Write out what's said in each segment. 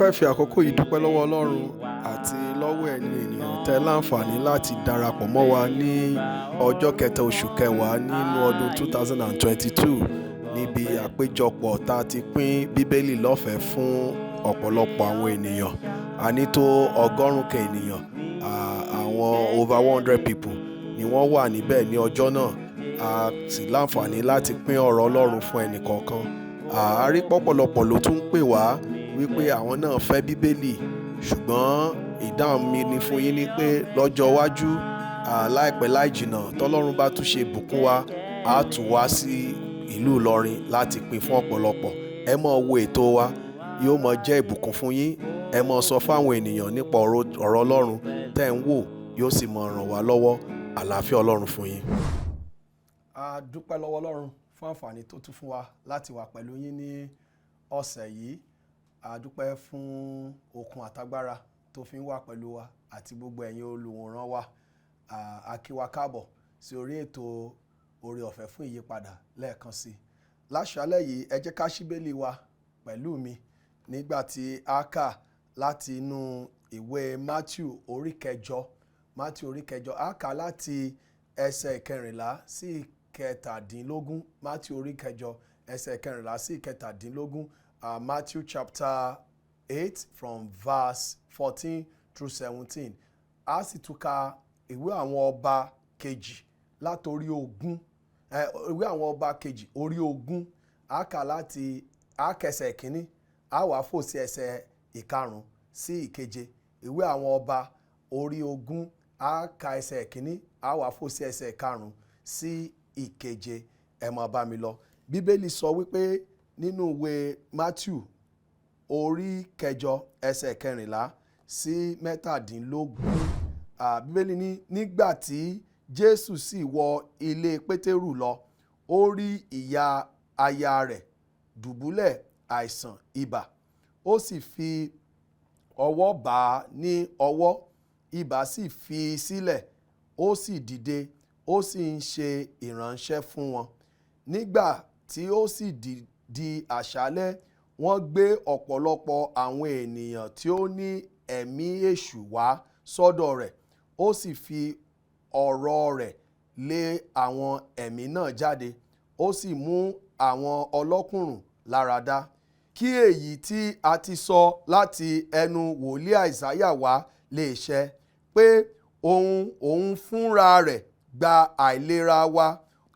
Fẹ́ fi àkókò yìí dúpẹ́ lọ́wọ́ Ọlọ́run àti lọ́wọ́ ẹ̀yin ènìyàn tẹ́ láǹfààní láti darapọ̀ mọ́ wa ní ọjọ́ kẹta oṣù kẹwàá nínú ọdún 2022 níbi àpéjọpọ̀ tá a ti pín Bíbélì lọ́fẹ̀ẹ́ fún ọ̀pọ̀lọpọ̀ àwọn ènìyàn. A ní tó 100 ènìyàn, àwọn over 100 people ni wọ́n wà níbẹ̀ ní ọjọ́ náà. A sì láǹfààní láti pín ọ̀rọ̀ Ọlọ́run fún ẹnì kọ̀ọ̀kan. A rí pọ̀pọ̀lọpọ̀ ló tún ń pè wá wípé àwọn náà fẹ́ Bíbélì, ṣùgbọ́n ìdáhùn mi ni fún yín ni pé lọ́jọ́ iwájú, láìpẹ́ láì jìnnà, tọ́lọ́run bá tún ṣe bùkún wa, á tún wá sí ìlú Ìlọrin láti pín fún ọ̀pọ̀lọpọ̀. Ẹ máa wo ètò wa, yóò máa jẹ́ ìbùkún fún yín. Ẹ máa sọ fáwọn ènìyàn nípa ọ̀rọ̀ Ọlọ́run tẹ́ ń wò, yóò sì máa ràn wá lọ́wọ́. Àlàáfíà Ọlọ́run fún yín. A dúpẹ́ lọ́wọ́ Ọlọ́run fún àǹfààní tó tún fún wa láti wà pẹ̀lú yín ní ọ̀sẹ̀ yìí. A dúpẹ́ fún okun àtagbára tó fi ń wà pẹ̀lú wa àti gbogbo ẹ̀yin olùwòran wa. A kí wa káàbọ̀ sí orí ètò Oore Ọ̀fẹ́ fún Ìyípadà lẹ́ẹ̀kan sí i. Láṣálẹ́ yìí, ẹ jẹ́ ká ṣí Bíbélì wa pẹ̀lú mi nígbà tí a kà láti inú ìwé Matthew orí kẹjọ. Matthew orí kẹjọ, a kà láti ẹsẹ̀ 14 sí 17. Matthew orí kẹjọ, ẹsẹ̀ 14 sí 17. Matthew chapter 8 from verse 14 through 17. A sì tún ka ìwé Àwọn Ọba Kejì látorí 20, ìwé Àwọn Ọba Kejì orí 20. A kà láti a kẹsẹ̀ 1, a wá fò sí ẹsẹ̀ 5 sí 7. Ìwé Àwọn Ọba orí 20, a ka ẹsẹ̀ 1, a wá fò sí ẹsẹ̀ 5 sí 7. Ẹ máa bá mi lọ. Bíbélì sọ wípé nínú ìwé Matthew orí kẹjọ, ẹsẹ̀ 14 sí 17, Bíbélì ní, nígbà tí Jésù sì wọ ilé Pétérù lọ, ó rí ìyá aya rẹ̀ dùbúlẹ̀ àìsàn ibà. Ó sì fi ọwọ́ bà á ní ọwọ́, ibà sì fi sílẹ̀, ó sì dìde, ó sì ń ṣe ìránṣẹ́ fún wọn. Nígbà tí ó sì di àṣálẹ́, wọ́n gbé ọ̀pọ̀lọpọ̀ àwọn ènìyàn tí ó ní ẹ̀mí èṣù wá sọ́dọ̀ rẹ̀, ó sì fi ọ̀rọ̀ rẹ̀ lé àwọn ẹ̀mí náà jáde, ó sì mú àwọn ọlọ́kùnrùn láradá. Kí èyí tí a ti sọ láti ẹnu wòlíì Àìsáyà wá lè ṣẹ, pé òun fúnra rẹ̀ gba àìlera wa,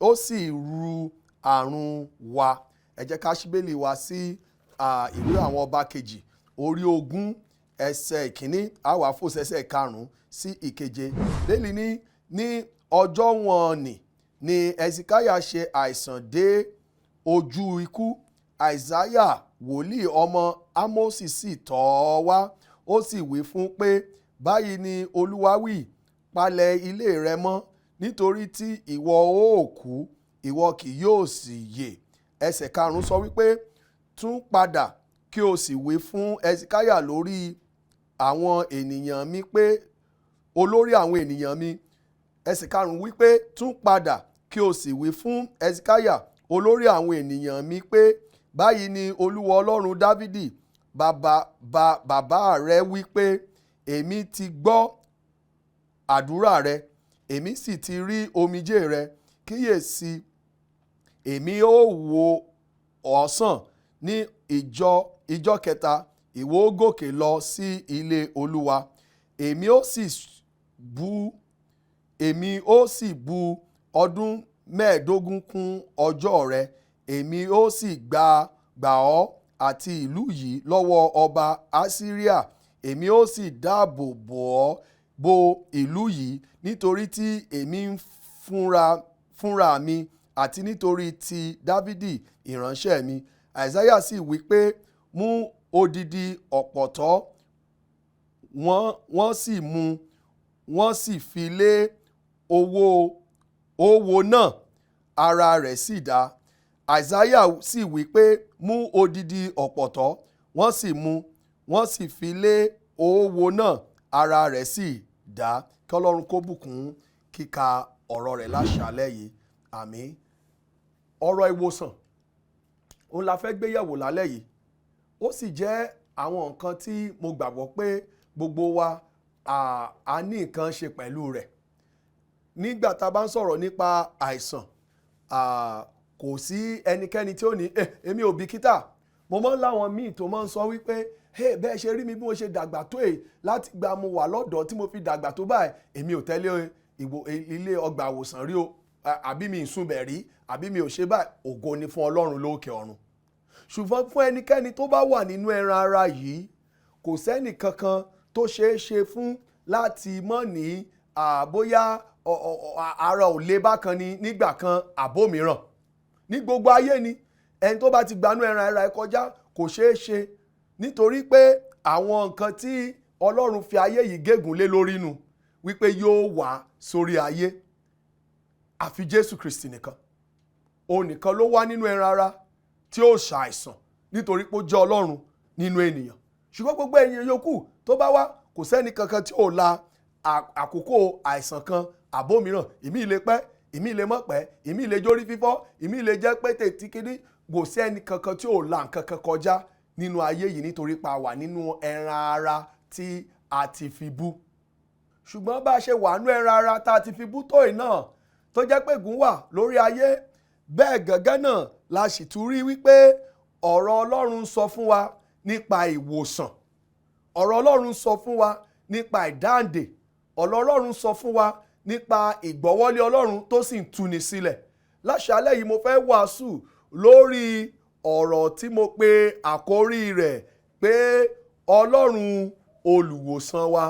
ó sì ru àrùn wa. Ẹ jẹ́ ká ṣí Bíbélì wa sí ìwé Àwọn Ọba Kejì orí 20, ẹsẹ̀ 1, a wá fò sí ẹsẹ̀ 5 sí 7. Bíbélì ní ọjọ́ wọ̀n-ọn-nì ni Hesekiah ṣe àìsàn dé ojú ikú. Àìsáyà wòlíì ọmọ Ámósì sì tọ̀ ọ́ wá, ó sì wí fún pé, báyìí ni Olúwa wí, palẹ̀ ilé rẹ mọ́, nítorí tí ìwọ ó kú, ìwọ kì yóò sì yè. Ẹsẹ̀ 5 sọ wípé, tún padà kí o sì wí fún Hesekiah lórí àwọn ènìyàn mi pé, olórí àwọn ènìyàn mi. Ẹsẹ̀ 5 wípé, tún padà kí o sì wí fún Hesekiah olórí àwọn ènìyàn mi pé, báyìí ni Olúwa Ọlọ́run Dávìdì bàbá rẹ wí pé, èmi ti gbọ́ àdúrà rẹ, èmi sì ti rí omijé rẹ. Kíyèsí, èmi ó wò ọ́ sàn ní ìjọ kẹta, ìwọ ó gòkè lọ sí ilé Olúwa. Èmi ó sì bu ọdún 15 kún ọjọ́ rẹ, èmi ó sì gbà ọ́ àti ìlú yìí lọ́wọ́ ọba Asiria, èmi ó sì dáàbò bò ọ́ bo ìlú yìí, nítorí tí èmi ń fúnra mi àti nítorí ti Dávìdì ìránṣẹ́ mi. Àìsáyà sì wí pé, mú odidi ọ̀pọ̀tọ́. Wọ́n sì mú, wọ́n sì fi lé owó náà, ara rẹ̀ sì dá. Àìsáyà sì wí pé, mú odidi ọ̀pọ̀tọ́. Wọ́n sì mú, wọ́n sì fi lé owó náà, ara rẹ̀ sì dá. Kí Ọlọ́run kó bùkún kíka ọ̀rọ̀ rẹ̀ láṣálẹ́ yìí. Àmín. Ọ̀rọ̀ ìwòsàn òun la fẹ́ gbéyẹ̀wò lálẹ́ yìí. Ó sì jẹ́ Àwọn nǹkan tí mo gbàgbọ́ pé gbogbo wa a ní nǹkan ṣe pẹ̀lú rẹ̀. Nígbà tá a bá ń sọ̀rọ̀ nípa àìsàn, kò sí ẹnikẹ́ni tí ó ní, "Èmi ò bìkítà." Mo máa ń láwọn míì tó máa ń sọ wípé, "Hey, bẹ́ẹ̀ ṣe rí mi bí mo ṣe dàgbà tó èyí, láti gba mo wà lọ́dọ̀ tí mo fi dàgbà tó báyìí, èmi ò tẹ́lẹ̀ ilé ọgbà àwòsàn rí o, àbí mi ì sunbẹ̀ rí, àbí mi ò ṣe báyìí." Ògo ni fún Ọlọ́run lókè ọ̀run. Ṣùgbọ́n fún ẹnikẹ́ni tó bá wà nínú ẹran ara yìí, kò sẹ́ni kankan tó ṣeé ṣe fún láti mọ̀ ní bóyá ara ò le bákan ni nígbà kan àbó mìíràn. Ní gbogbo ayé ni ẹni tó bá ti gbanú ẹran ara ẹ kọjá, kò ṣeé ṣe, nítorí pé àwọn nǹkan tí Ọlọ́run fi ayé yìí gégùn lé lórí nu wípé yóò wá sórí ayé, àfi Jésù Kristi nìkan. Òun nìkan ló wá nínú ẹran ara tí ó ṣàìsàn, nítorí pé ó jẹ́ Ọlọ́run nínú ènìyàn. Ṣùgbọ́n gbogbo ènìyàn yòókù tó bá wá, kò sẹ́ni kankan tí ò la àkókò àìsàn kan àbó mìíràn. Ìmí lè pẹ́, ìmí lè mọ́ pẹ́, ìmí lè jórí fífọ́, ìmí lè jẹ́ pé tètè kíní. Kò sẹ́ni kankan tí ò la nǹkan kan kọjá nínú ayé yìí, nítorí pa wà nínú ẹran ara tí a ti fi bú. Ṣùgbọ́n bá a ṣe wà nínú ẹran ara tá a ti fi bú tó yìí náà, tó jẹ́ pé ègún wà lórí ayé bẹ́ẹ̀ gángan náà, la sì tún rí wípé ọ̀rọ̀ Ọlọ́run sọ fún wa nípa ìwòsàn, ọ̀rọ̀ Ọlọ́run sọ fún wa nípa ìdáǹdè, ọ̀rọ̀ Ọlọ́run sọ fún wa nípa ìgbọ́wọ́lé Ọlọ́run tó sì ń túni sílẹ̀. Láṣálẹ̀ yìí, mo fẹ́ wàásù lórí ọ̀rọ̀ tí mo pe àkórí rẹ̀ pé Ọlọ́run olùwòsàn wa,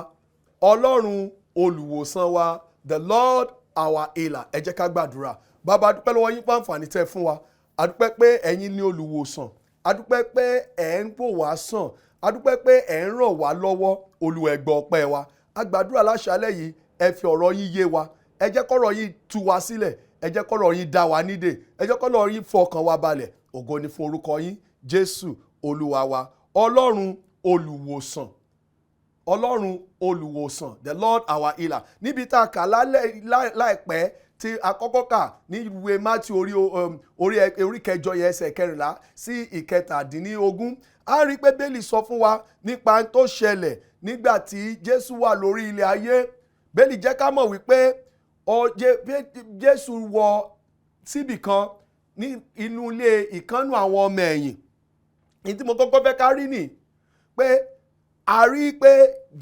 Ọlọ́run olùwòsàn wa, the Lord our healer. Ẹ jẹ́ ká gbàdúrà. Bàbá, a dúpẹ́ lọ́wọ́ yín fún àǹfààní tẹ́ fún wa. A dúpẹ́ pé ẹ̀yin ni olùwòsàn. A dúpẹ́ pé ẹ̀ ń wò wá sàn. A dúpẹ́ pé ẹ̀ ń ràn wá lọ́wọ́. Olúwa, ẹ gbọ́ ọpẹ́ wa. A gbàdúrà láṣálẹ̀ yìí, ẹ fi ọ̀rọ̀ yín yé wa. Ẹ jẹ́ kọ́rọ̀ yín tú wa sílẹ̀. Ẹ jẹ́ kọ́rọ̀ yín dá wa nídè. Ẹ jẹ́ kọ́rọ̀ yín fọkàn wa balẹ̀. Ògo ni fún orúkọ yín, Jésù Olúwa wa. Ọlọ́run olùwòsàn, Ọlọ́run olùwòsàn, the Lord our healer. Níbi tá a kà lálẹ́ láìpẹ́ tí a kọ́kọ́ kà ní ìwé Matthew orí 8 yẹn, ẹsẹ̀ 14 sí 17, a rí i pé Bíbélì sọ fún wa nípa tó ṣẹlẹ̀ nígbà tí Jésù wà lórí ilẹ̀ ayé. Bíbélì jẹ́ ká mọ̀ wípé Jésù wọ síbì kan ní inú ilé ìkànnù àwọn ọmọ ẹ̀yìn. Ní tí mo kọ́kọ́ fẹ́ ká rí nì pé a rí pé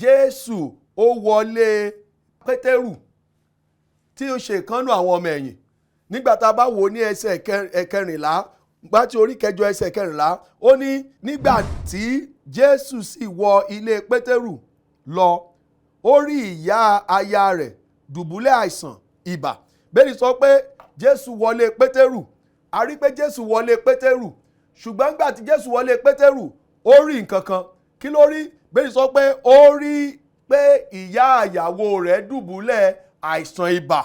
Jésù ó wọlé Pétérù tí ó ṣe ìkànnù àwọn ọmọ ẹ̀yìn. Nígbà tá a bá wò ó ní ẹsẹ̀ 14, Mátíù orí 8 ẹsẹ̀ 14, ó ní, "Nígbà tí Jésù sì wọ ilé Pétérù lọ, ó rí ìyá aya rẹ̀ dùbúlẹ̀ àìsàn ibà." Bíbélì sọ pé Jésù wọlé Pétérù. A rí pé Jésù wọlé Pétérù, ṣùgbọ́n nígbà tí Jésù wọlé Pétérù, ó rí nǹkan kan. Kí ló rí? Bíbélì sọ pé ó rí pé ìyá ìyàwó rẹ̀ dùbúlẹ̀ àìsàn ibà.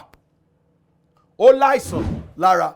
Ó láìsàn lára.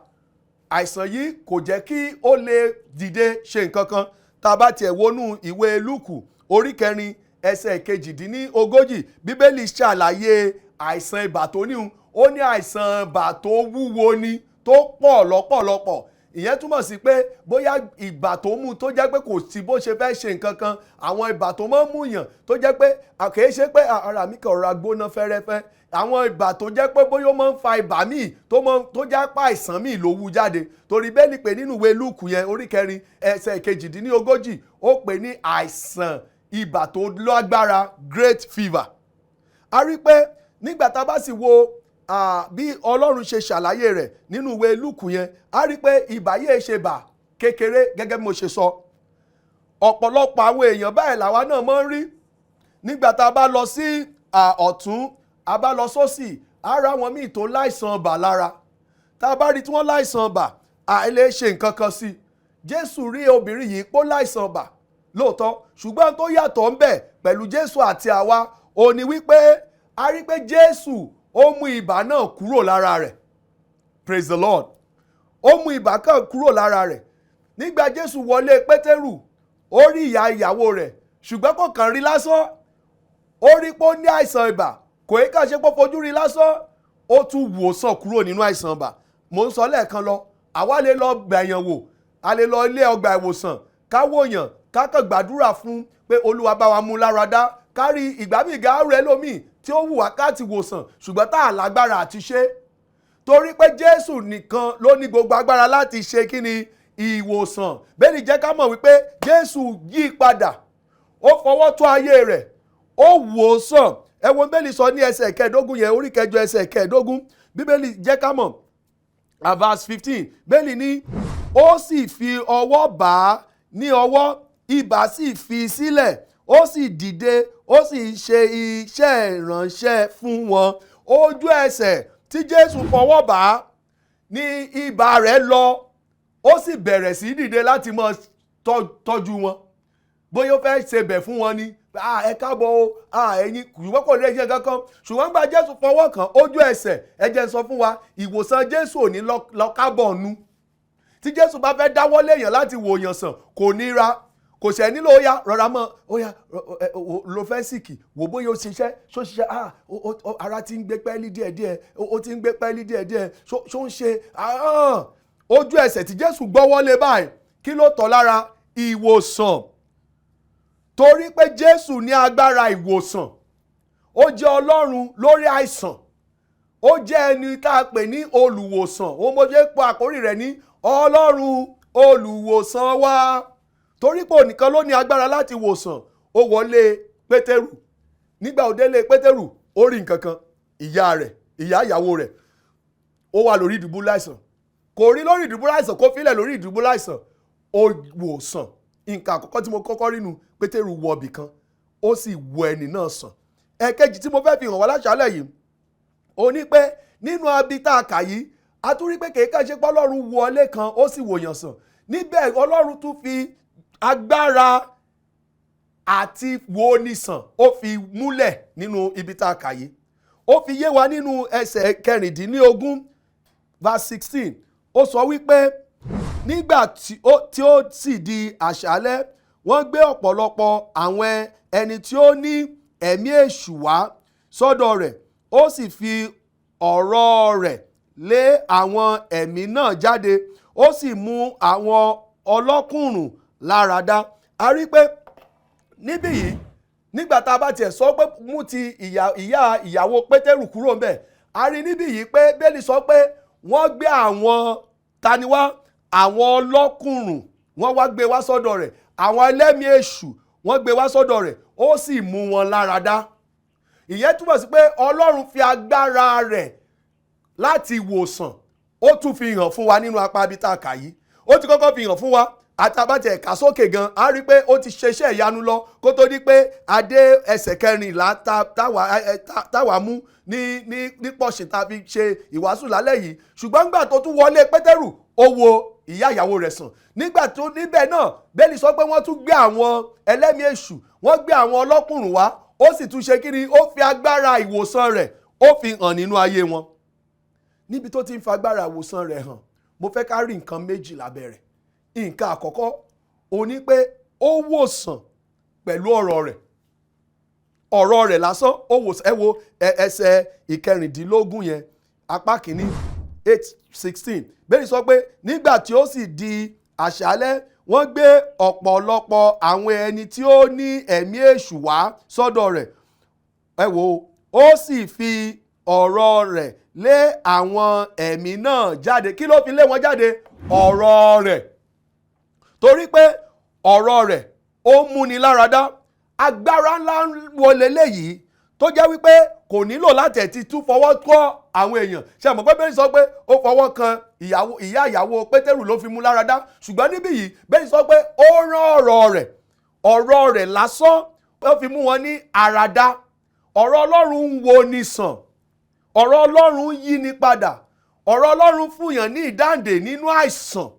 Àìsàn yìí kò jẹ́ kí ó lè dìde ṣe nǹkan kan. Tá a bá tiẹ̀ wọnú ìwé Lúùkù orí 4 ẹsẹ̀ 38, Bíbélì ṣàlàyé àìsàn ibà tó níhun. Ó ní àìsàn ibà tó wúwo ni, tó pọ̀ lọ́pọ̀lọpọ̀. Ìyẹn túmọ̀ sí pé bóyá ìgbà tó mú tó jẹ́ pé kò sí bó ṣe fẹ́ ṣe nǹkan kan. Àwọn ìgbà tó máa ń mú yàn tó jẹ́ pé kìí ṣe pé ara mi kàn rọra gbóná fẹ́rẹ́fẹ́, àwọn ìgbà tó jẹ́ pé bóyá ó máa ń fa ibà míì tó máa tó jẹ́ pé àìsàn míì ló wú jáde, torí bẹ́ẹ̀ pé nínú ìwé Lúùkù yẹn, orí 4 ẹsẹ̀ 38, ó pè ní àìsàn ibà tó lágbára, great fever. A rí pé nígbà tá a bá sì wo bí Ọlọ́run ṣe ṣàlàyé rẹ̀ nínú ìwé Lúùkù yẹn, a rí pé ibà yìí ṣe bà kékeré. Gẹ́gẹ́ bí mo ṣe sọ, ọ̀pọ̀lọpọ̀ àwọn èèyàn báyìí làwa náà máa ń rí. Nígbà tá a bá lọ sí ọ̀tún, a bá lọ sósì, ara wọn míì tó láìsàn bà lára. Tá a bá rí tí wọ́n láìsàn bà, à lè ṣe nǹkan kan sí i. Jésù rí obìnrin yìí pó láìsàn bà lóòótọ́, ṣùgbọ́n tó yàtọ̀ ń bẹ̀ pẹ̀lú Jésù àti àwa ò ní wípé a rí pé Jésù ó mú ibà náà kúrò lára rẹ̀. Praise the Lord. Ó mú ibà kan kúrò lára rẹ̀. Nígbà Jésù wọlé Pétérù, ó rí ìyá ìyàwó rẹ̀, ṣùgbọ́n kò kàn rí lásán. Ó rí pé ó ní àìsàn ibà. Kò í kàn ṣe pé ó fojú rí lásán, ó tún wò sàn kúrò nínú àìsàn ibà. Mò ń sọ lẹ́ẹ̀kan lọ, àwa lè lọ gbẹ̀yàn wò, a lè lọ ilé ọgbà ìwòsàn ká wòyàn, ká kàn gbàdúrà fún. pé Olúwa bá wa mú lára dá. Kárí ìgbà míì ga rẹ lómi tí ó wù wá káàtì wòsàn, ṣùgbọ́n tá a lágbára àti ṣe, torí pé Jésù nìkan ló ní gbogbo agbára láti ṣe kí ni? Ìwòsàn. Bẹ́ẹ̀ ni jẹ́ ká mọ̀ wípé Jésù yí padà, ó fọwọ́ tó ayé rẹ̀, ó wò ó sàn. Ẹ wo Bíbélì sọ ní ẹsẹ̀ 15 yẹn, orí 8 ẹsẹ̀ 15. Bíbélì jẹ́ ká mọ̀, verse 15, Bíbélì ní ó sì fi ọwọ́ bà á ní ọwọ́, ibà sì fi sílẹ̀, ó sì dìde, ó sì ṣe iṣẹ́ ìránṣẹ́ fún wọn. Ojú ẹsẹ̀ tí Jésù fọwọ́ bà á ní ibà rẹ̀ lọ, ó sì bẹ̀rẹ̀ sí dìde láti máa tọ́jú wọn. Bóyá ó fẹ́ ṣe bẹ̀ fún wọn ni, ẹ káàbọ̀ o, ẹ̀yin, ṣùgbọ́n kò lè ṣe kankan. Ṣùgbọ́n gba Jésù fọwọ́ kàn ojú ẹsẹ̀. Ẹ jẹ́ n sọ fún wa, ìwòsàn Jésù ò ní lọ kábọ̀ nu. Tí Jésù bá fẹ́ dáwọ́ léèyàn láti wòyàn sàn, kò níra, kò ṣẹ̀ nílò ó yá rọra mọ́, ó yá lo fẹ́ sìkì wò bóyá ó ṣiṣẹ́, ṣó ṣiṣẹ́, ara ti ń gbé pẹ́ẹ́lí díẹ̀díẹ̀, ó ti ń gbé pẹ́ẹ́lí díẹ̀díẹ̀, ṣó ń ṣe. Ojú ẹsẹ̀ tí Jésù gbọ́wọ́ lé báyìí, kí ló tọ́ lára? Ìwòsàn. Torí pé Jésù ní agbára ìwòsàn, ó jẹ́ Ọlọ́run lórí àìsàn, ó jẹ́ ẹni tá a pè ní olùwòsàn. Ó mo ṣe pé àkórí rẹ̀ ní Ọlọ́run olùwòsàn wa, torí pé ònìkan ló ní agbára láti wòsàn. Ó wọlé Pétérù. Nígbà ó délé Pétérù, ó rí nǹkan kan. Ìyá rẹ̀, ìyá ìyàwó rẹ̀, ó wà lórí ìdùbúlẹ̀ àìsàn. Kò rí lórí ìdùbúlẹ̀ àìsàn, kó filẹ̀ lórí ìdùbúlẹ̀ àìsàn, ó wòsàn. Nǹkan àkọ́kọ́ tí mo kọ́kọ́ rí nu, Pétérù wọ ibì kan, ó sì wo ẹni náà sàn. Ẹ̀kejì tí mo fẹ́ fi hàn wá láṣálẹ̀ yìí, ó ní pé nínú abi tá a kà yìí, a tún rí pé kèékà ṣe pé Ọlọ́run wọlé kan, ó sì wòyàn sàn. Níbẹ̀ Ọlọ́run tún fi agbára àti wo ni sàn, ó fi múlẹ̀ nínú ibi tá a kà yìí. Ó fi yé wa nínú ẹsẹ̀ 16, verse 16. Ó sọ wípé nígbà tí ó sì di àṣálẹ́, wọ́n gbé ọ̀pọ̀lọpọ̀ àwọn ẹni tí ó ní ẹ̀mí èṣù wá sọ́dọ̀ rẹ̀, ó sì fi ọ̀rọ̀ rẹ̀ lé àwọn ẹ̀mí náà jáde, ó sì mú àwọn ọlọ́kùnrùn lára dá. A rí pé níbí yìí, nígbà tá a bá tiẹ̀ sọ pé mú ti ìyá ìyàwó Pétérù kúrò ńbẹ̀, a rí níbí yìí pé Bíbélì sọ pé wọ́n gbé àwọn taniwá, àwọn ọlọ́kùnrùn, wọ́n wá gbé wá sọ́dọ̀ rẹ̀, àwọn ẹlẹ́mìí èṣù wọ́n gbé wá sọ́dọ̀ rẹ̀, ó sì mú wọn lára dá. Ìyẹn túmọ̀ sí pé Ọlọ́run fi agbára rẹ̀ láti wòsàn, ó tún fi hàn fún wa nínú apá ibi tá a kà yìí. Ó ti kọ́kọ́ fi hàn fún wa, àtàbàtì ẹ̀ka sókè gan, a rí i pé ó ti ṣeṣẹ́ ìyanu lọ kó tó di pé adé ẹsẹ̀ 14 táwa mú ní pọ̀ṣìn tá a fi ṣe ìwàásù lálẹ́ yìí. Ṣùgbọ́n nígbà tó tún wọlé Pétérù, ó wo ìyá ìyàwó rẹ̀ sàn. Nígbà tó níbẹ̀ náà, Bíbélì sọ pé wọ́n tún gbé àwọn ẹlẹ́mìí èṣù, wọ́n gbé àwọn ọlọ́kùnrùn wá, ó sì tún ṣe kíni? Ó fi agbára ìwòsàn rẹ̀, ó fi hàn nínú ayé wọn. Níbi tó ti ń fa agbára ìwòsàn rẹ̀ hàn, mo fẹ́ ká rí nǹkan méjì lábẹ́ rẹ̀. Nǹkan àkọ́kọ́, ó ní pé ó wòsàn pẹ̀lú ọ̀rọ̀ rẹ̀. Ọ̀rọ̀ rẹ̀ lásán ó wòsàn. Ẹ wo ẹsẹ̀ 16 yẹn, apá kìíní, 8:16. Bíbélì sọ pé nígbà tí ó sì di àṣálẹ́, wọ́n gbé ọ̀pọ̀lọpọ̀ àwọn ẹni tí ó ní ẹ̀mí èṣù wá sọ́dọ̀ rẹ̀. Ẹ wo, ó sì fi ọ̀rọ̀ rẹ̀ lé àwọn ẹ̀mí náà jáde. Kí ló fi lé wọn jáde? Ọ̀rọ̀ rẹ̀. Torí pé ọ̀rọ̀ rẹ̀ ó múni láradá. Agbára ńlá wọlé léyìí tó jẹ́ wípé kò nílò láti ẹ̀ ti tún fọwọ́ kọ́ àwọn èèyàn. Ṣe mọ̀ pé Bíbélì sọ pé ó fọwọ́ kan ìyá ìyàwó Pétérù ló fi mú láradá. Ṣùgbọ́n níbí yìí, Bíbélì sọ pé ó rán ọ̀rọ̀ rẹ̀, ọ̀rọ̀ rẹ̀ lásán ó fi mú wọn ní àràdá. Ọ̀rọ̀ Ọlọ́run ń wo ni sàn, ọ̀rọ̀ Ọlọ́run yí ni padà, ọ̀rọ̀ Ọlọ́run fúnyàn ní ìdáǹdè nínú àìsàn.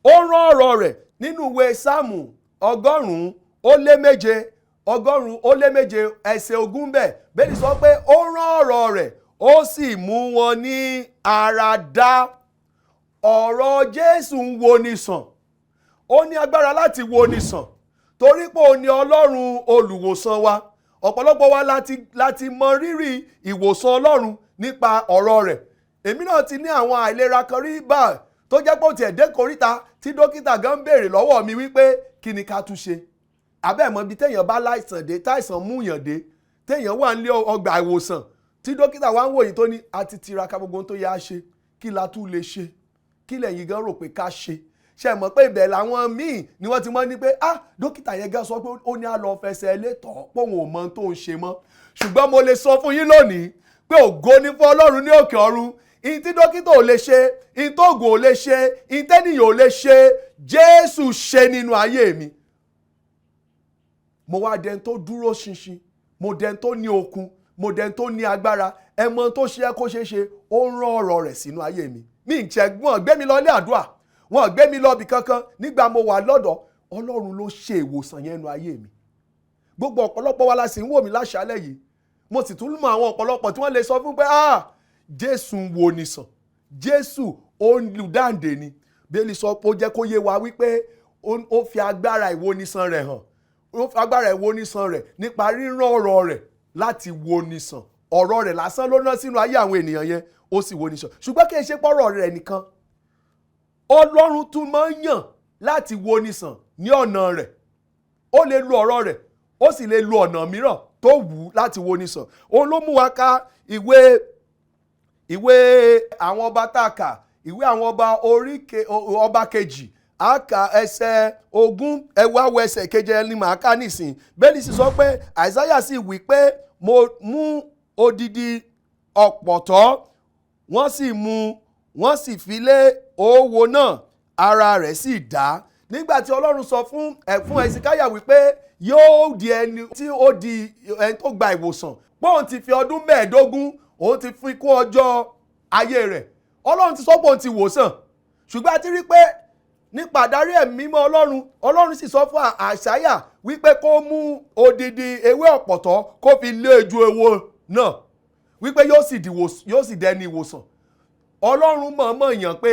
Ó rán ọ̀rọ̀ rẹ̀ nínú ìwé Sáàmù 107, 107 ẹsẹ̀ 20 bẹ́ẹ̀. Bíbélì sọ pé ó rán ọ̀rọ̀ rẹ̀, ó sì mú wọn ní ara dá. Ọ̀rọ̀ Jésù ń wo ni sàn, ó ní agbára láti wo ni sàn, torí pé ó ní Ọlọ́run olùwòsàn wa. Ọ̀pọ̀lọpọ̀ wa láti mọ rírì ìwòsàn Ọlọ́run nípa ọ̀rọ̀ rẹ̀. Èmi náà ti ní àwọn àìlera kan rí bá tó jẹ́ pé ó tiẹ̀ dé koríta tí dókítà gan ń béèrè lọ́wọ́ mi wípé kí ni ká tún ṣe. Abẹ́ẹ̀mọ́ ibi téèyàn bá láìsàn dé, táìsàn mú yàn dé, téèyàn wà nílé ọgbà ìwòsàn, tí dókítà wa ń wòye tó ní a ti tiraka, gbogbo ohun tó yẹ á ṣe, kí la tún lè ṣe? Kí lẹ̀yin gan rò pé ká ṣe? Ṣe mọ̀ pé ibẹ̀ làwọn míì ni wọ́n ti mọ̀ ní pé, ah, dókítà yẹn gan sọ pé ó ní á lọ fẹsẹ̀ létọ̀ọ́, pé òun ò mọ ohun tó ń ṣe mọ́. Ṣùgbọ́n mo lè sọ fún yín lónìí pé ògo ní fún Ọlọ́run ní òkè ọ̀run. Ìyìn tí dókítà ò lè ṣe, ìyìn tó ògùn ò lè ṣe, ìyìn tẹ́nìyàn ò lè ṣe, Jésù ṣe nínú ayé mi. Mo wá dẹni tó dúró ṣinṣin, mo dẹni tó ní okun, mo dẹni tó ní agbára. Ẹ mọ tó ṣe é kó ṣeé ṣe, ó ń rán ọ̀rọ̀ rẹ̀ sínú ayé mi. Mi ń jẹ́ wọn gbé mi lọ ilé àdúrà, wọn gbé mi lọ ibì kankan. Nígbà mo wà lọ́dọ̀, Ọlọ́run ló ṣe ìwòsàn yẹn nínú ayé mi. Gbogbo ọ̀pọ̀lọpọ̀ wa la sì ń wò mí láṣálẹ̀ yìí. Mo sì tún mọ àwọn ọ̀pọ̀lọpọ̀ tí wọ́n lè sọ fún pé, ah, Jésù ń wo ni sàn, Jésù olùdáǹdè ni. Bíbélì sọ pé ó jẹ́ kó yé wa wípé ó fi agbára ìwònisàn rẹ̀ hàn. Ó fi agbára ìwònisàn rẹ̀ nípa rírán ọ̀rọ̀ rẹ̀ láti wonisàn. Ọ̀rọ̀ rẹ̀ lásán ló ná sínú ayé àwọn ènìyàn yẹn, ó sì wonisàn. Ṣùgbọ́n kì í ṣe pọ́rọ̀ rẹ̀ nìkan, Ọlọ́run tún máa ń yàn láti wonisàn ní ọ̀nà rẹ̀. Ó lè lu ọ̀rọ̀ rẹ̀, ó sì lè lu ọ̀nà mìíràn tó wù ú láti wonisàn. Òun ló mú wa ka ìwé àwọn ọba tá a kà, ìwé àwọn ọba orí ọba kejì, a kà ẹsẹ̀ 20. Ẹwà wọ ẹsẹ̀ keje ẹni màá kà nísìn. Bẹ́ẹ̀ni sì sọ pé Àìsáyà sì wí pé, mo mú odidi ọ̀pọ̀tọ́. Wọ́n sì mú, wọ́n sì fi lé oówo náà, ara rẹ̀ sì dá. Nígbà tí Ọlọ́run sọ fún ẹ̀ fún Ẹ̀sìkáyà wípé yóò di ẹni tí ó di ẹni tó gba ìwòsàn, pé òun ti fi ọdún 15, òun ti fi kún ọjọ́ ayé rẹ̀, Ọlọ́run ti sọ pé òun ti wòsàn. Ṣùgbọ́n a ti rí pé nípa àdarí ẹ̀mí mímọ́ Ọlọ́run, Ọlọ́run sì sọ fún Àìsáyà wípé kó mú odidi ewé ọ̀pọ̀tọ́, kó fi lé ojú ewo náà, wípé yóò sì dẹni ìwòsàn. Ọlọ́run mọ̀ọ́mọ̀ yàn pé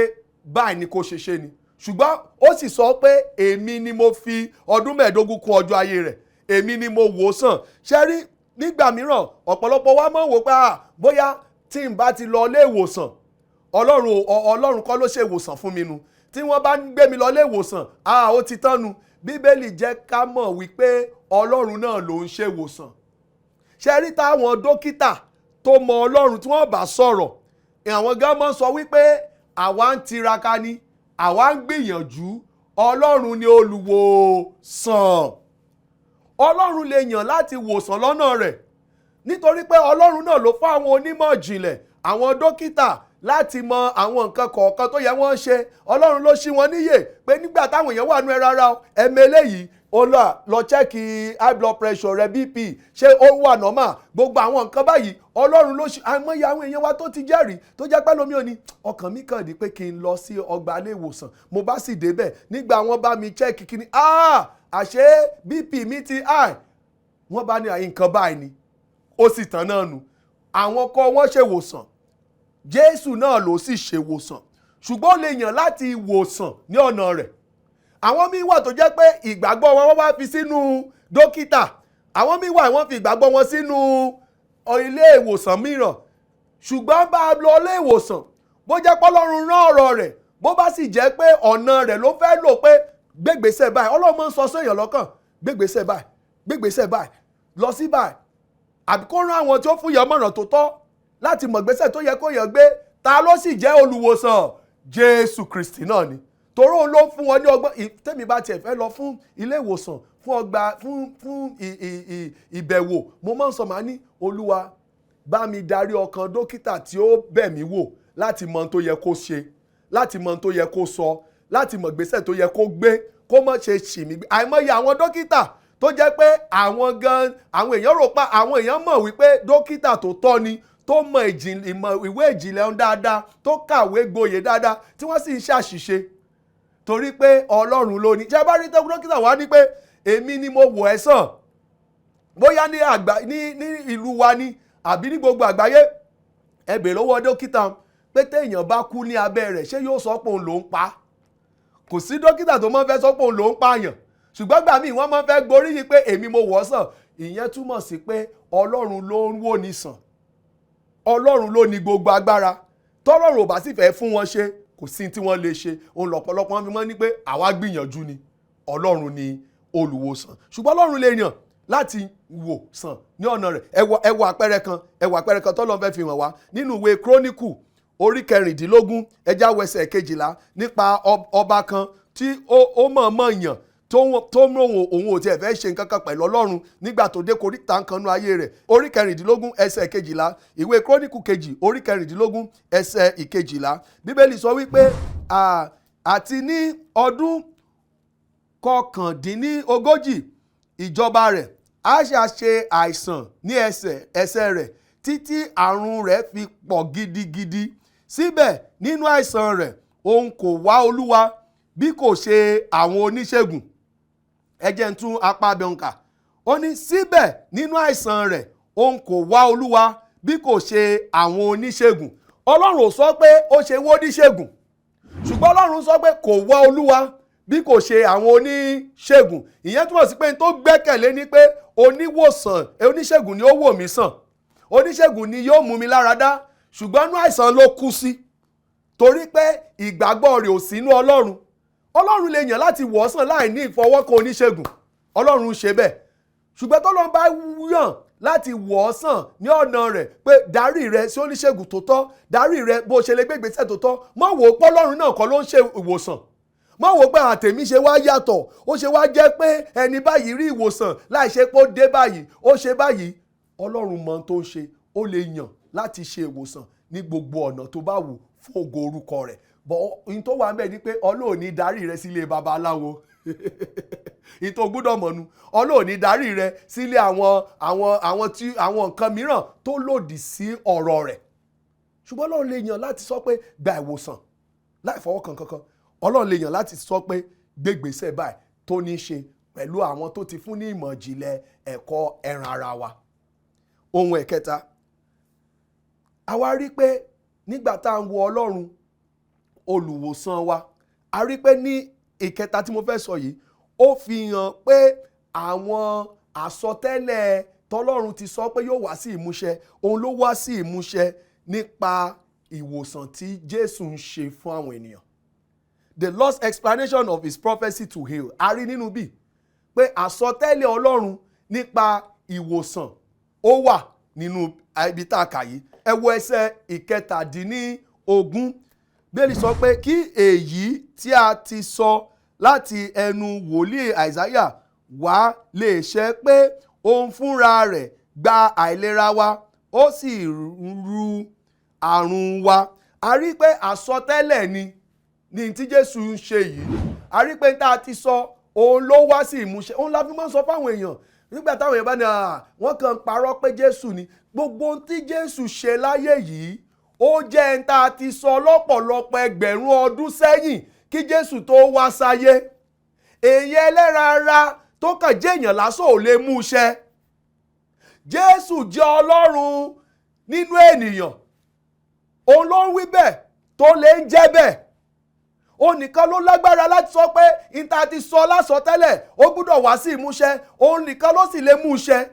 báyìí ni kò ṣe ṣe ni. Ṣùgbọ́n ó sì sọ pé èmi ni mo fi ọdún 15 kún ọjọ́ ayé rẹ̀, èmi ni mo wò ó sàn. Ṣe rí, nígbà mìíràn, ọ̀pọ̀lọpọ̀ wa máa ń wò pé, ah, bóyá tí n bá ti lọ ilé ìwòsàn, Ọlọ́run kọ́ ló ṣe ìwòsàn fún mi nu. Tí wọ́n bá ń gbé mi lọ ilé ìwòsàn, ah, ó ti tán nu. Bíbélì jẹ́ ká mọ̀ wípé Ọlọ́run náà ló ń ṣe ìwòsàn. Ṣe rí, táwọn dókítà tó mọ Ọlọ́run tí wọ́n bá sọ̀rọ̀, àwọn gan mọ́ sọ wípé àwa ń tiraka ni, àwa ń gbìyànjú, Ọlọ́run ni olùwòsàn. Ọlọ́run lè yàn láti wòsàn lọ́nà rẹ̀, nítorí pé Ọlọ́run náà ló fún àwọn onímọ̀ ìjìnlẹ̀, àwọn dókítà, láti mọ àwọn nǹkan kọ̀ọ̀kan tó yẹ wọ́n ṣe. Ọlọ́run ló ṣí wọn níyè pé nígbà táwọn èèyàn wà nú ẹ rárá o, ẹ̀mí eléyìí ó lọ check high blood pressure rẹ, BP, ṣé ó wà normal? Gbogbo àwọn nǹkan báyìí, Ọlọ́run ló ṣe. Àìmọye àwọn èèyàn wa tó ti jẹ́rìí tó jẹ́ pẹ́ lómi òní, ọkàn mi kàn dí pé kí n lọ sí ọgbà ilé ìwòsàn. Mo bá sì débẹ̀, nígbà wọ́n bá mi check kíní, ah, àṣé BP mi ti high. Wọ́n bá ní nǹkan báyìí ni, ó sì tán náà nù. Àwọn kọ́ wọ́n ṣe wòsàn, Jésù náà ló sì ṣe wòsàn, ṣùgbọ́n ó lè yàn láti wòsàn ní ọ̀nà rẹ̀. Àwọn míín wà tó jẹ́ pé ìgbàgbọ́ wọn, wọ́n wá fi sínú dókítà. Àwọn míín wà, wọ́n fi ìgbàgbọ́ wọn sínú ilé ìwòsàn mìíràn. Ṣùgbọ́n bá a lọ ilé ìwòsàn, bó jẹ́ pé Ọlọ́run rán ọ̀rọ̀ rẹ̀, bó bá sì jẹ́ pé ọ̀nà rẹ̀ ló fẹ́ lò pé gbégbèsè báyìí, Ọlọ́run máa ń sọ séèyàn lọ́kàn, gbégbèsè báyìí, gbégbèsè báyìí, lọ sí báyìí, àbí kó rán àwọn tí ó fún yàn mọ̀ràn tó tọ́ láti mọ̀ gbèsè tó yẹ kó yàn gbé. Ta ló sì jẹ́ olùwòsàn? Jésù Kristi náà ni, torí òun ló fún wọn ní ọgbọ́n. Tẹ́mi bá tiẹ̀ fẹ́ lọ fún ilé ìwòsàn, fún ọgbà, fún ìbẹ̀wò, mo máa ń sọ, màá ní, "Olúwa, bá mi darí ọkàn dókítà tí ó bẹ̀ mí wò láti mọ ohun tó yẹ kó ṣe, láti mọ ohun tó yẹ kó sọ, láti mọ ìgbésẹ̀ tó yẹ kó gbé, kó má ṣe ṣì mí gbé." Àìmọye àwọn dókítà tó jẹ́ pé àwọn gan, àwọn èèyàn rò pa, àwọn èèyàn mọ̀ wípé dókítà tó tọ́ ni, tó mọ ìmọ̀ ìwé ìjìnlẹ̀ ń dáadáa, tó kàwé gboyè dáadáa, tí wọ́n sì ń ṣàṣìṣe, torí pé Ọlọ́run ló ní. Ṣé bá rí dókítà wá ní pé èmi ni mo wò ẹ́ sàn, bóyá ní àgbà ní ìlú wa ní àbí ní gbogbo àgbáyé, ẹ bèèrè lọ́wọ́ dókítà pé téèyàn bá kú ní abẹ́ rẹ̀, ṣé yóò sọ pé òun ló ń pa á? Kò sí dókítà tó máa ń fẹ́ sọ pé òun ló ń pààyàn. Ṣùgbọ́n gbà míì, wọ́n máa ń fẹ́ gboríyìn pé èmi mo wọ̀ ọ́ sàn. Ìyẹn túmọ̀ sí pé Ọlọ́run ló ń wò ní sàn, Ọlọ́run ló ní gbogbo agbára. Tọ́lọ́run ò bá sì fẹ́ fún wọn ṣe, kò sí tí wọ́n lè ṣe. Òun lọ̀pọ̀lọpọ̀ wọn fi mọ́ ní pé àwa gbìyànjú ni, Ọlọ́run ni. olùwòsàn. Ṣùgbọ́n Ọlọ́run lè yàn láti wò sàn ní ọ̀nà rẹ̀. Ẹ wo àpẹẹrẹ kan, ẹ wo àpẹẹrẹ kan tọ́lọ́run fẹ́ fi hàn wá nínú ìwé Kíróníkù orí 16, ẹjá wẹsẹ̀ 12, nípa ọba kan tí ó mọ̀ọ́mọ̀ yàn tó mú òun ò tiẹ̀ fẹ́ ṣe nǹkan kan pẹ̀lú Ọlọ́run nígbà tó dé koríta nǹkan nú ayé rẹ̀. Orí 16, ẹsẹ̀ 12, ìwé Kíróníkù kejì, orí 16, ẹsẹ̀ 12. Bíbélì sọ wípé, àti ní ọdún 39 ìjọba rẹ̀, Àṣà ṣe àìsàn ní ẹsẹ̀ rẹ̀ títí àrùn rẹ̀ fi pọ̀ gidigidi. Síbẹ̀ nínú àìsàn rẹ̀, òun kò wá Olúwa bí kò ṣe àwọn oníṣègùn. Ẹ jẹ́ n tún apá abẹ́ kà. Ó ní síbẹ̀ nínú àìsàn rẹ̀, òun kò wá Olúwa bí kò ṣe àwọn oníṣègùn. Ọlọ́run ò sọ pé ó ṣe wó oníṣègùn, ṣùgbọ́n Ọlọ́run sọ pé kò wá Olúwa bí kò ṣe àwọn oníṣègùn. Ìyẹn túmọ̀ sí pé n tó gbẹ́kẹ̀lé ni pé oníwòsàn, oníṣègùn ni ó wò mí sàn, oníṣègùn ni yóò mú mi lára dá. Ṣùgbọ́n inú àìsàn ló kú sí, torí pé ìgbàgbọ́ rẹ̀ ò sínú Ọlọ́run. Ọlọ́run lè yàn láti wò ọ́ sàn láì ní ìfọwọ́kàn oníṣègùn. Ọlọ́run ń ṣe bẹ́ẹ̀. Ṣùgbọ́n tọ́lọ́run bá yàn láti wò ọ́ sàn ní ọ̀nà rẹ̀, pé darí rẹ sí oníṣègùn tó tọ́, darí rẹ bó ṣe lè gbé ìgbésẹ̀ tó tọ́, mọ́ wò ó pọ́lọ́run náà kọ́ ló ń ṣe ìwòsàn. Mọ́ wò ó pé àtẹ̀mí ṣe wá yàtọ̀, ó ṣe wá jẹ́ pé ẹni báyìí rí ìwòsàn láì ṣe pé ó dé báyìí, ó ṣe báyìí. Ọlọ́run mọ ohun tó ń ṣe. Ó lè yàn láti ṣe ìwòsàn ní gbogbo ọ̀nà tó bá wù fún ògo orúkọ rẹ̀. Bọ̀ ohun tó wà ń bẹ̀ ni pé Ọlọ́run ní darí rẹ sílé babaláwo. Ìyẹn tó gbúdọ̀ mọ̀ nu. Ọlọ́run ní darí rẹ sílé àwọn tí àwọn nǹkan mìíràn tó lòdì sí ọ̀rọ̀ rẹ̀. Ṣùgbọ́n Ọlọ́run lè yàn láti sọ pé gba ìwòsàn láì fọwọ́ kan kankan. Ọlọ́run lè yàn láti sọ pé gbégbèsè báyìí tó ní í ṣe pẹ̀lú àwọn tó ti fún ní ìmọ̀ ìjìnlẹ̀ ẹ̀kọ́ ẹran ara wa. Ohun ẹ̀kẹta, a wá rí pé nígbà tá à ń wo Ọlọ́run olùwòsàn wa, a rí pé ní ìkẹta tí mo fẹ́ sọ yìí, ó fi hàn pé àwọn àsọtẹ́lẹ̀ tọ́lọ́run ti sọ pé yóò wá sí ìmúṣẹ, òun ló wá sí ìmúṣẹ nípa ìwòsàn tí Jésù ń ṣe fún àwọn ènìyàn. The Lord's explanation of his prophecy to heal. A rí nínú bí pé àsọtẹ́lẹ̀ Ọlọ́run nípa ìwòsàn, ó wà nínú ibi tá a kà yìí. Ẹ wo ẹsẹ̀ 17. Bíbélì sọ pé kí èyí tí a ti sọ láti ẹnu wòlíì Àìsáyà wá lè ṣẹ, pé òun fúnra rẹ̀ gba àìlera wa, ó sì ru àrùn wa. A rí pé àsọtẹ́lẹ̀ ni ní tí Jésù ń ṣe yìí. A rí pé tá a ti sọ, òun ló wá sí ìmúṣẹ. Òun la fi máa ń sọ fáwọn èèyàn nígbà táwọn èèyàn bá ní wọ́n kàn ń parọ́ pé Jésù ni. Gbogbo ohun tí Jésù ṣe láyé yìí, ó jẹ́ ẹni tá a ti sọ lọ́pọ̀lọpọ̀ ẹgbẹ̀rún ọdún sẹ́yìn kí Jésù tó wá sáyé. Èyí ẹlẹ́ran ara tó kàn jẹ́ èèyàn lásán ò lè mú iṣẹ́. Jésù jẹ́ Ọlọ́run nínú ènìyàn. Òun ló ń wí bẹ́ẹ̀ tó lè ń jẹ́ bẹ́ẹ̀. Òun nìkan ló lágbára láti sọ pé ìta ti sọ lásọtẹ́lẹ̀, ó gbúdọ̀ wá sí ìmúṣẹ. Òun nìkan ló sì lè mú iṣẹ́.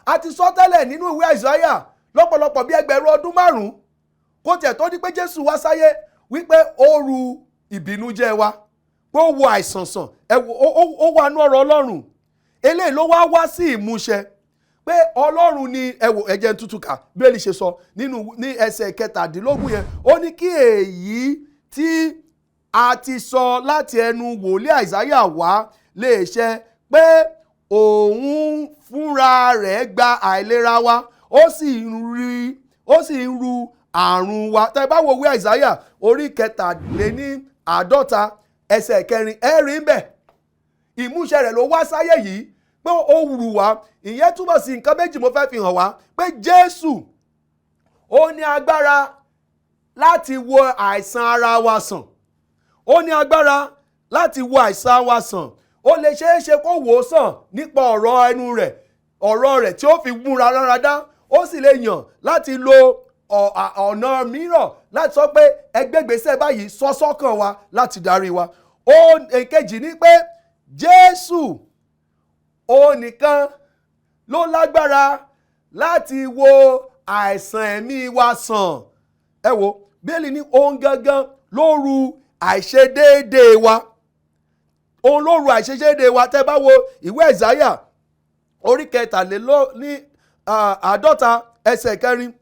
A ti sọ tẹ́lẹ̀ nínú ìwé Àìsáyà lọ́pọ̀lọpọ̀ bí ẹgbẹ̀rún ọdún 5 kó tiẹ̀ tó di pé Jésù wá sáyé, wípé ó ru ìbìnújẹ́ wa, pé ó wo àìsàn sàn. Ẹ wo, ó wà nú ọ̀rọ̀ Ọlọ́run. Eléyìí ló wá wá sí ìmúṣẹ pé Ọlọ́run ni. Ẹ wò, ẹ jẹ́ n tútù kà bí ṣe sọ nínú ní ẹsẹ̀ 17 yẹn. Ó ní kí èyí tí a ti sọ láti ẹnu wòlíì Àìsáyà wá lè ṣẹ, pé òun fúnra rẹ̀ gba àìlera wa, ó sì ń ru àrùn wa. Tẹ́ bá wo ìwé Àìsáyà orí 53, ẹsẹ̀ 4, ẹ rí ń bẹ̀ ìmúṣẹ rẹ̀ ló wá sáyé yìí pé ó wù wá. Ìyẹn túmọ̀ sí nǹkan méjì mo fẹ́ fi hàn wá, pé Jésù, ó ní agbára láti wo àìsàn ara wa sàn. Ó ní agbára láti wo àìsàn wa sàn. Ó lè ṣeé ṣe kó wò ó sàn nípa ọ̀rọ̀ ẹnu rẹ̀, ọ̀rọ̀ rẹ̀ tí ó fi múra rárá dá. Ó sì lè yàn láti lo ọ̀nà mìíràn láti sọ pé ẹgbẹ́gbèsè báyìí sọ sọ́kàn wa láti darí wa. Ó èkejì ni pé Jésù, ó nìkan ló lágbára láti wo àìsàn ẹ̀mí wa sàn. Ẹ wo, Bíbélì ní òun gangan ló ru àìṣedéédéé wa. Òun ló ru àìṣedéédé wa. Tẹ́ bá wo ìwé Ẹ̀sáyà orí 53 ẹsẹ̀ 4,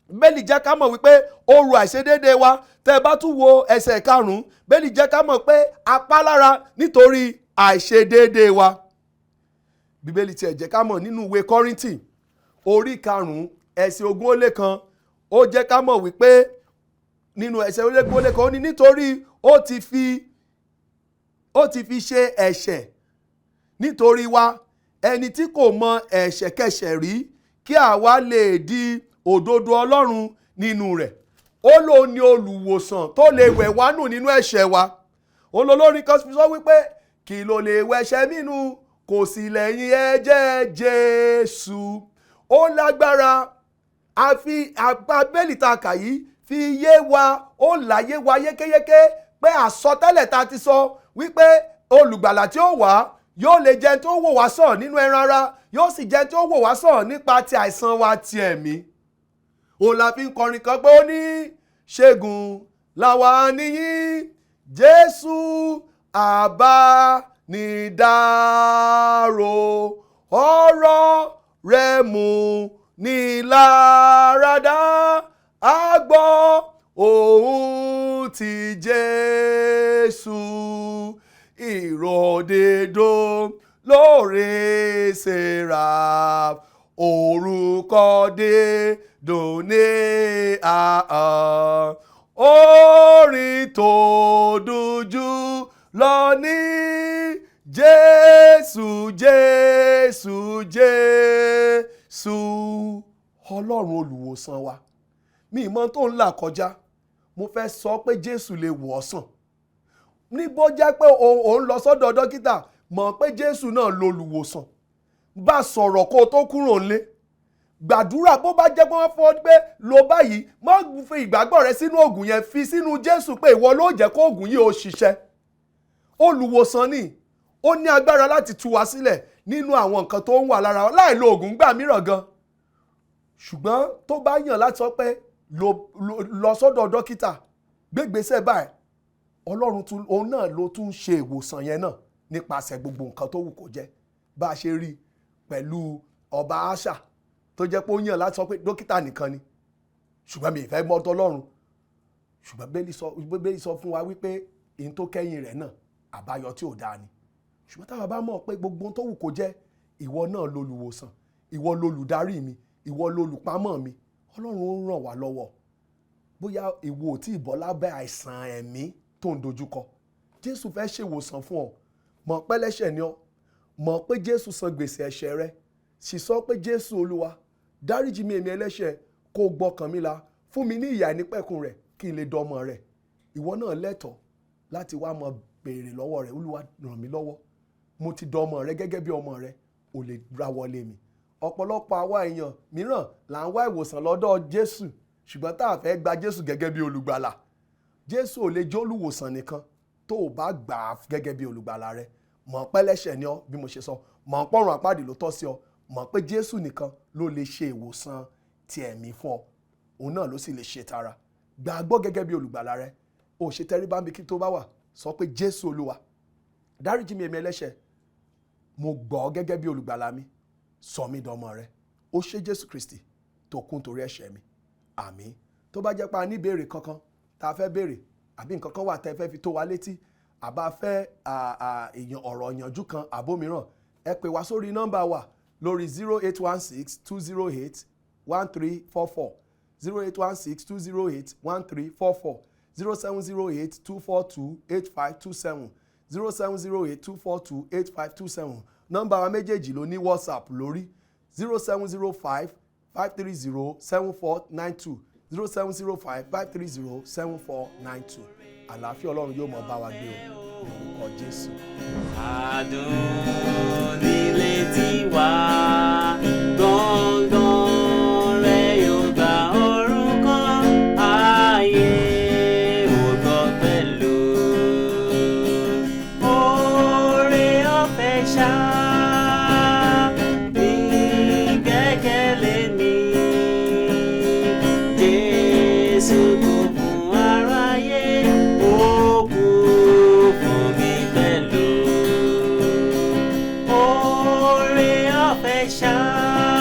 Bíbélì jẹ́ ká mọ̀ wípé ó ru àìṣedéédé wa. Tẹ́ bá tún wo ẹsẹ̀ 5, Bíbélì jẹ́ ká mọ̀ pé apá lára nítorí àìṣedéédé wa. Bíbélì tiẹ̀ jẹ́ ká mọ̀ nínú ìwé Kọ́ríńtì orí 5 ẹsẹ̀ 21, ó jẹ́ ká mọ̀ wípé nínú ẹsẹ̀ 21, ó ní nítorí ó ti fi ṣe ẹ̀ṣẹ̀ nítorí wa, ẹni tí kò mọ ẹ̀ṣẹ̀kẹ́ṣẹ̀ rí, kí àwa lè di òdodo Ọlọ́run nínú rẹ̀. Ó lóun ní olùwòsàn tó lè wẹ̀ wá nù nínú ẹ̀ṣẹ̀ wa. Olólórin kan sọ wípé kí ló lè wẹ̀ṣẹ̀ mí nù, kò sí lẹ́yìn ẹ̀jẹ̀ Jésù. Ó lágbára. Àfi Bíbélì tá a kà yìí fi yé wa, ó láyé wa yékéyéké pé àsọtẹ́lẹ̀ tá a ti sọ wípé olùgbàlà tí ó wá yóò lè jẹ́ tó wò wá sàn nínú ẹran ara, yóò sì jẹ́ tó wò wá sàn nípa ti àìsàn wa ti ẹ̀mí. Òun la fi ń kọrin kan pé ó ní ṣẹ́gun làwa níyìn Jésù àbánidárò, ọ̀rọ̀ rẹ̀ mú ní láradá, a gbọ́ òun ti Jésù, ìròdèdò lóore Seraph, orúkọ dídùn ní ahọ́n, orin tó dùn jù lọ ní Jésù, Jésù, Jésù. Ọlọ́run olùwòsàn wa, mi ìmọ̀ tó ń là kọjá, mo fẹ́ sọ pé Jésù lè wò ọ́ sàn. Ní bó jẹ́ pé òun lọ sọ́dọ̀ dókítà, mọ̀ pé Jésù náà lolùwòsàn. Bá sọ̀rọ̀ kó o tó kúrò nílé, gbàdúrà. Bó bá jẹ́ pé wọ́n fọ́ pé lo báyìí, má fi ìgbàgbọ́ rẹ sínú oògùn yẹn, fi sínú Jésù pé ìwọ ló jẹ́ kó oògùn yìí ó ṣiṣẹ́. Olùwòsàn ni, ó ní agbára láti tú wa sílẹ̀ nínú àwọn nǹkan tó ń wà lára wa láì lo oògùn gbà mìíràn gan. Ṣùgbọ́n tó bá yàn láti sọ pé lọ sọ́dọ̀ dókítà, gbégbèsè báyìí, Ọlọ́run tún òun náà ló tún ṣe ìwòsàn yẹn náà nípasẹ̀ gbogbo nǹkan tó wù kó jẹ́. Bá a ṣe rí pẹ̀lú ọba Àṣà tó jẹ́ pé ó yàn láti sọ pé dókítà nìkan ni, ṣùgbọ́n mi ì fẹ́ mọ́tò Ọlọ́run. Ṣùgbọ́n Bíbélì sọ fún wa wípé ìyẹn tó kẹ́yìn rẹ̀ náà àbáyọ tí ò dáa ni. Ṣùgbọ́n táwa bá mọ̀ pé gbogbo tó wù kó jẹ́, ìwọ náà lolùwòsàn, ìwọ lolùdarí mi, ìwọ lolùpamọ́ mi, Ọlọ́run ó ràn wá lọ́wọ́. Bóyá ìwọ ò tí ì bọ́ lábẹ́ àìsàn ẹ̀mí tó ń dojúkọ, Jésù fẹ́ ṣèwòsàn fún ọ. Mọ̀ pé ẹlẹ́ṣẹ̀ ni ọ́, mọ̀ pé Jésù san gbèsè ẹ̀ṣẹ̀ rẹ, sì sọ pé Jésù Olúwa dáríjì mi èmi ẹlẹ́ṣẹ̀, kó gbọ́kàn mi là, fún mi ní ìyè àìnípẹ̀kun rẹ̀ kí n lè dọmọ rẹ̀. Ìwọ náà lẹ́tọ̀ọ́ láti wá mọ béèrè lọ́wọ́ rẹ̀, Olúwa ràn mí lọ́wọ́, mo ti dọmọ rẹ gẹ́gẹ́ bí ọmọ rẹ, ò lè ra wọlé mi. Ọ̀pọ̀lọpọ̀ àwa èèyàn mìíràn là ń wá ìwòsàn lọ́dọ̀ Jésù, ṣùgbọ́n tá a fẹ́ gba Jésù gẹ́gẹ́ bí olùgbàlà. Jésù ò lè jẹ́ olùwòsàn nìkan tó o bá gbà á gẹ́gẹ́ bí olùgbàlà rẹ. Mọ̀ pé ẹlẹ́ṣẹ̀ ni ọ́, bí mo ṣe sọ, mọ̀ pọ́run àpáàdì ló tọ́ sí ọ, mọ̀ pé Jésù nìkan ló lè ṣe ìwòsàn ti ẹ̀mí fún ọ, òun náà ló sì lè ṣe tara. Gbàgbọ́ gẹ́gẹ́ bí olùgbàlà rẹ. O ṣe tẹríba níbi kí tó bá wà, sọ pé Jésù Olúwa dáríjì mi èmi ẹlẹ́ṣẹ̀, mo gbọ́ ọ gẹ́gẹ́ bí olùgbàlà mi, sọ mí dọmọ rẹ. Ó ṣe Jésù Kristi tó kún torí ẹ̀ṣẹ̀ mi. Àmín. Tó bá jẹ́ pé a ní ìbéèrè kankan tá a fẹ́ béèrè, àbí nǹkan kan wà tẹ́ fẹ́ fi tó wa létí, àbá fẹ́ ọ̀rọ̀ ìyànjú kan àbó mìíràn, ẹ pè wá sórí nọ́mbà wa lórí 0816 208 1344, 0816 208 1344, 0708 242 8527, 0708 242 8527. Nọ́mbà wa méjèèjì ló ní WhatsApp lórí 0705 530 7492, 0705 530 7492. Àlàáfíà Ọlọ́run yóò máa bá wa gbé o, lórúkọ Jésù. Adùn nílé tiwa, gbọ̀ngàn rẹ̀ yóò gba orúkọ ayé ògo pẹ̀lú. Oore ọ̀fẹ́ ṣá ní gbẹ́kẹ̀lé mi. Jésù kú fún aráyé, ó kú fún mi pẹ̀lú. ọ̀fẹ́ ṣá.